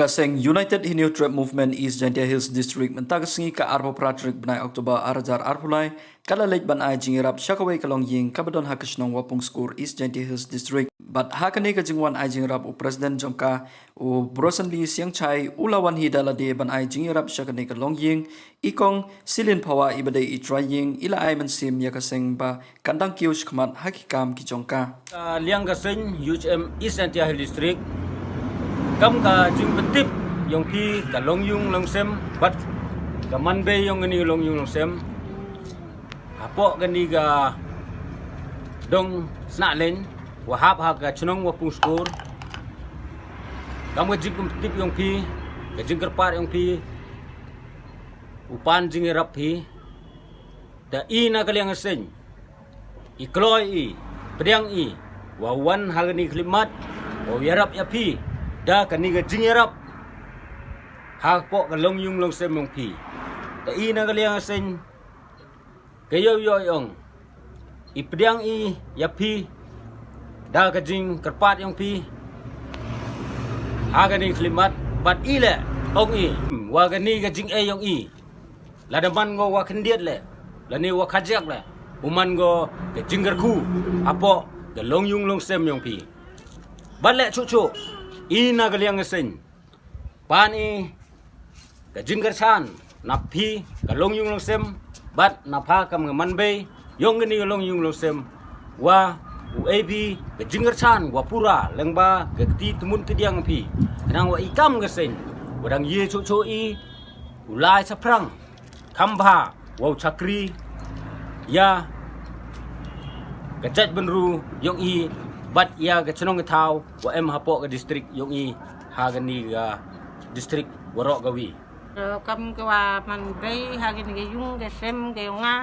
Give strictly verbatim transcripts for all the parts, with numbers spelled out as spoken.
Ka seng United Hynñiewtrep Movement East Jaintia Hills District mynta ka sngi ka arphew phra tarik bnai October ar hajar arphew lai ka la leit ban ai jingïarap sha kawei ka longïing kaba don ha ka shnong Waphungskur East Jaintia Hills District. Bad ha kane ka jingwan ai jingïarap u President jong ka u Brosenli Siangchai u la wan hi da lade ban ai jingïarap sha kane ka longïing. I Kong Silin Phawa iba dei i trai ïing i la ai mynsiem ïa ka seng ba kan dang kiew shakhmat ha ki kam ki jong ka. Ka liang ka seng U H M East Jaintia Hills District kam ka jingpyntip ïong phi ka longïung longsem bad ka manbei ïong kani ka longïung longsem hapoh kani ka dong Snaleng wa hap ha ka chnong Waphungskur. Kam ka jingpyntip ïong phi, ka jingkyrpad ïong phi, u pan jingïarap phi. Da i na ka liang ka seng i kloi i pdiang i wa wan ha kani ka khlieh mat wa ïarap ïa phi da kani ka jingïarap hapoh ka longïung longsem ïong phi. Da i na ka liang ka seng ka ïoh ïoh ïong i pdiang i ïa phi da ka jingkyrpad ïong phi ha kani ka khlieh mat bad i leh ong i wa kani ka jingeh ïong i lada man ngo wa khyndiat leh lane wa khajiak leh u man ngo ka jingkyrkhu hapoh ka longïung longsem ïong phi. Bad leh chuh chuh i na ka liang ka seng pan i ka jingkyrchan na phi ka longïung longsem bad na pha kam ka manbei ïong kani ka longïung longsem wa u ai phi ka jingkyrchan wa pura lyngba ka kti tymmen kdiang phi. Khnang wa i kam ka seng wa dang ïa chuh chuh i u lai shaphrang kham bha wa u shakri ïa ka jaitbynriew ïong i bad ïa ka chnong ka thaw wa em hapoh ka district ïong i ha kani ka district waroh kawi. Kam ka wa manbei ha kani ka ïung ka sem ka ïong nga,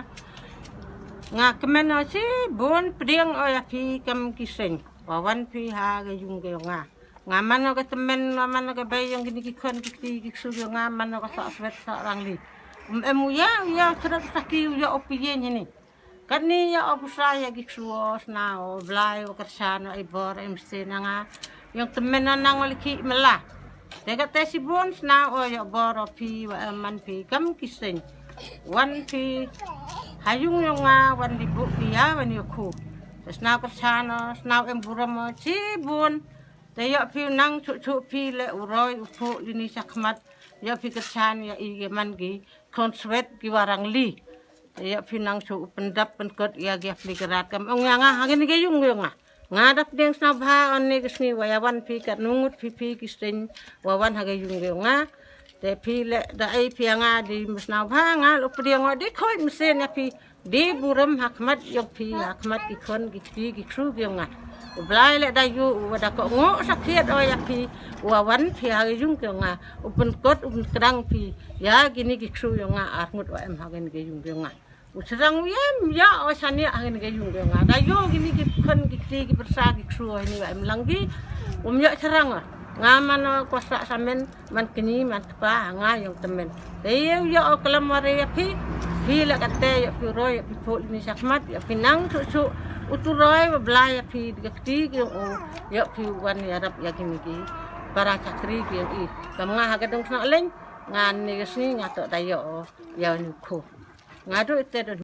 nga kmen o shibun pdiang o ïa phi kam ki seng wa wan phi ha ka ïung ka ïong nga. Nga man o ka tymmen, nga man o ka bei ïong kini ki khon ki kti ki ksu ïong nga, man o ka soh swet soh rangli. Um em u ïa u ïa u tyrot saki u ïa u phi ïeng hini. Katni ïa u pisa ïa ki ksu o sna o Blai o kyrchan o i bor em sena nga. Ïong tymmen o nang o liki mela. Te kate shibun sna o ïa bor o phi wa em man phi kam ki seng. Wan phi ha ïung ïong nga wan di bu phi ïa wan ïa khu. Sna kyrchan o sna em burom o shibun. Te ïoh phi u nang chuh chuh phi leh u roi u phuh lini shakhmat. Ïoh phi kyrchan ïa i ki man ki khon swet ki wa rangli. Te ïoh phi nang chuh u pyndap pynkut ïa ki pli krat kam ong ïa nga ha kani ka ïung ïong nga. Nga dap deng sna bha on ne ka sngi wa ïa wan phi kat nungut phi phi ki seng wa wan ha ka ïung ïong nga. Te phi leh da ai phi ïa nga di sna bha nga lo pdiang o di khoi mesen ïa phi. Di burom ha khmat ïong phi ha khmat ki khon ki kti ki ksu ïong nga. U Blai leh da ïu u wa da ko ngo sa khiat o ïa phi u wa wan phi ha ïung ïong nga u pynkot u pynkdang phi ïa kini ki ksu ïong nga ar ngut wa em ha kini ki ïung ïong nga. U srang u yem ïa o sani ha kini ki ïung ïong nga da ïu kini ki khon ki kti ki pyrsa ki ksu o hini wa em lang ki um ïa srang o. Nga man o ko sa samen man kni man kpa ha nga ïong tymmen. Te ïa u ïa o klam ware ïa phi phi la kate ïa phi roi ïa phi phuh lini shakhmat ïa phi nang chuh chuh u tu roi wa Blai ïa phi di ka kti ki ïong u ïa phi wan ïarap ïa kini ki para chakri ki ïong i. Kam nga ha ka dong sna leng nga ni ka sngi nga to da ïa o ïa ni khu nga do ite do.